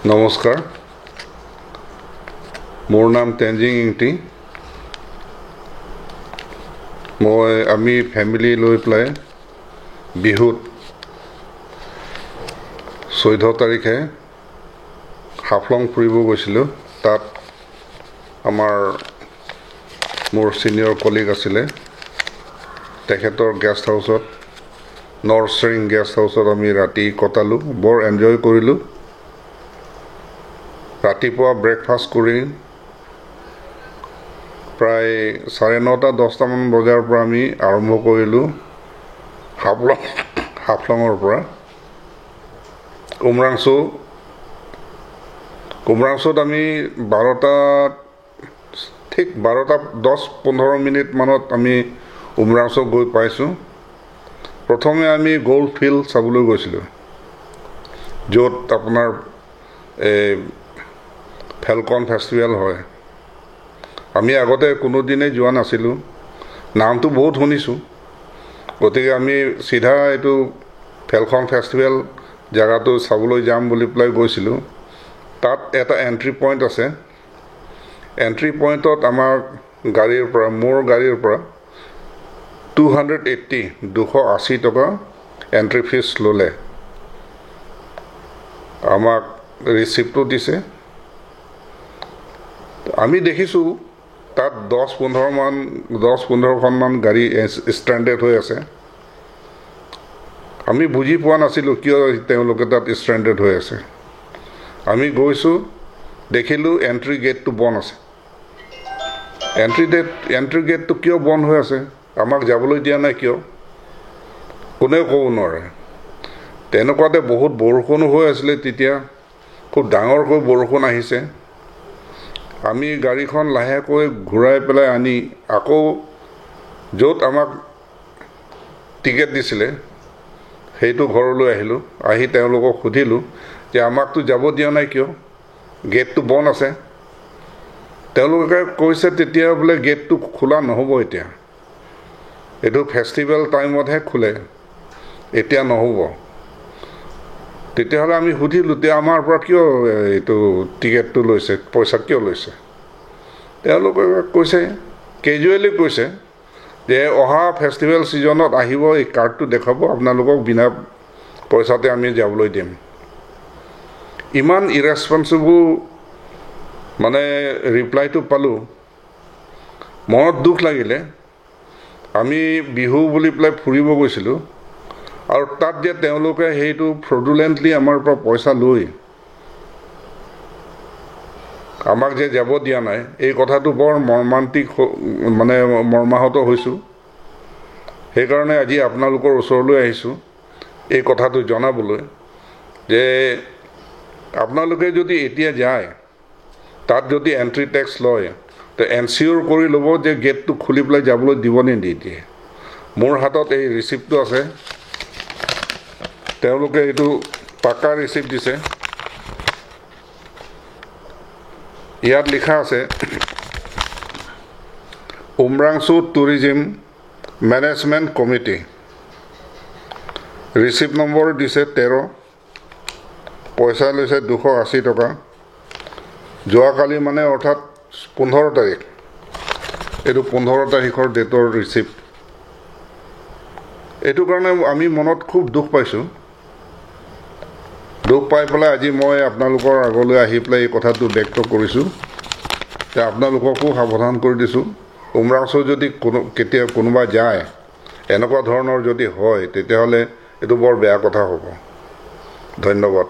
নমস্কাৰ, মোৰ নাম তেনজিং ইংতি। আমি ফেমিলি লৈ পেলাই বিহুত 14 তাৰিখে হাফলং ফুৰিব গৈছিলোঁ। তাত মোৰ ছিনিয়ৰ কলিগ আছিলে, তেখেতৰ গেষ্ট হাউচত, নৰ্থ চেৰিং গেষ্ট হাউচত আমি ৰাতি কটালোঁ, বৰ এনজয় কৰিলোঁ। ৰাতিপুৱা ব্ৰেকফাষ্ট কৰি প্ৰায় 9:30 10টামান বজাৰ পৰা আমি আৰম্ভ কৰিলোঁ হাফলঙৰ পৰা উমৰাংচুত আমি ঠিক 12:10-15 মানত আমি উমৰাংচু গৈ পাইছোঁ। প্ৰথমে আমি গ'ল্ড ফিল্ড চাবলৈ গৈছিলোঁ, য'ত আপোনাৰ এই ফেলকন ফেষ্টিভেল হয়। আমি আগতে কোনোদিনেই যোৱা নাছিলোঁ, নামটো বহুত শুনিছোঁ, গতিকে আমি চিধা এইটো ফেলকন ফেষ্টিভেল জেগাটো চাবলৈ যাম বুলি পেলাই গৈছিলোঁ। তাত এটা এণ্ট্ৰি পইণ্ট আছে। এণ্ট্ৰি পইণ্টত আমাৰ গাড়ীৰ পৰা, মোৰ গাড়ীৰ পৰা 280 টকা এণ্ট্ৰি ফিজ ল'লে। আমাক ৰিচিপ্টটো দিছে। আমি দেখিছোঁ তাত 10-15খনমান গাড়ী ষ্ট্ৰেণ্ডেড হৈ আছে। আমি বুজি পোৱা নাছিলোঁ কিয় তেওঁলোকে তাত ষ্ট্ৰেণ্ডেড হৈ আছে। আমি গৈছোঁ, দেখিলোঁ এণ্ট্ৰি গেটটো বন্ধ আছে। এণ্ট্ৰি গেটটো কিয় বন্ধ হৈ আছে, আমাক যাবলৈ দিয়া নাই কিয়, কোনেও ক'ব নোৱাৰে। তেনেকুৱাতে বহুত বৰষুণো হৈ আছিলে তেতিয়া, খুব ডাঙৰকৈ বৰষুণ আহিছে। আমি গাড়ীখন লাহেকৈ ঘূৰাই পেলাই আনি আকৌ য'ত আমাক টিকেট দিছিলে সেইটো ঘৰলৈ আহিলোঁ। আহি তেওঁলোকক সুধিলোঁ যে আমাকতো যাব দিয়া নাই কিয়, গেটটো বন্ধ আছে। তেওঁলোকে কৈছে তেতিয়া বোলে গেটটো খোলা নহ'ব এতিয়া, এইটো ফেষ্টিভেল টাইমতহে খোলে, এতিয়া নহ'ব। তেতিয়াহ'লে আমি সুধিলোঁ যে আমাৰ পৰা কিয় এইটো টিকেটটো লৈছে, পইচা কিয় লৈছে। তেওঁলোকে কৈছে, কেজুৱেলি কৈছে যে অহা ফেষ্টিভেল ছিজনত আহিব, এই কাৰ্ডটো দেখাব, আপোনালোকক বিনা পইচাতে আমি যাবলৈ দিম। ইমান ইৰেচপনচিবল মানে ৰিপ্লাইটো পালোঁ, মনত দুখ লাগিলে। আমি বিহু বুলি পেলাই ফুৰিব গৈছিলোঁ আৰু তাত যে তেওঁলোকে সেইটো ফ্ৰডুলেণ্টলি আমাৰ পৰা পইচা লৈ আমাক যে যাব দিয়া নাই, এই কথাটো বৰ মৰ্মান্তিক, মানে মৰ্মাহত হৈছোঁ। সেইকাৰণে আজি আপোনালোকৰ ওচৰলৈ আহিছোঁ এই কথাটো জনাবলৈ যে আপোনালোকে যদি এতিয়া যায়, তাত যদি এণ্ট্ৰি টেক্স লয়, তো এনচিয়'ৰ কৰি ল'ব যে গেটটো খুলি পেলাই যাবলৈ দিবনে নিদিয়ে। মোৰ হাতত এই ৰিচিপ্টটো আছে, তেওঁলোকে এইটো পাকা ৰিচিপ্ট দিছে। ইয়াত লিখা আছে Umrangso tourism management committee, receipt number দিছে 13, পইচা লৈছে 280 টকা। যোৱাকালি মানে অৰ্থাৎ 15 তাৰিখ, এইটো 15 তাৰিখৰ ডেটৰ ৰিচিপ্ট। এইটো কাৰণে আমি মনত খুব দুখ পাইছোঁ। দুখ পাই পেলাই আজি মই আপোনালোকৰ আগলৈ আহি পেলাই এই কথাটো ব্যক্ত কৰিছোঁ, যে আপোনালোককো সাৱধান কৰি দিছোঁ। উমৰাংচু যদি কেতিয়া কোনোবা যায়, এনেকুৱা ধৰণৰ যদি হয়, তেতিয়াহ'লে এইটো বৰ বেয়া কথা হ'ব। ধন্যবাদ।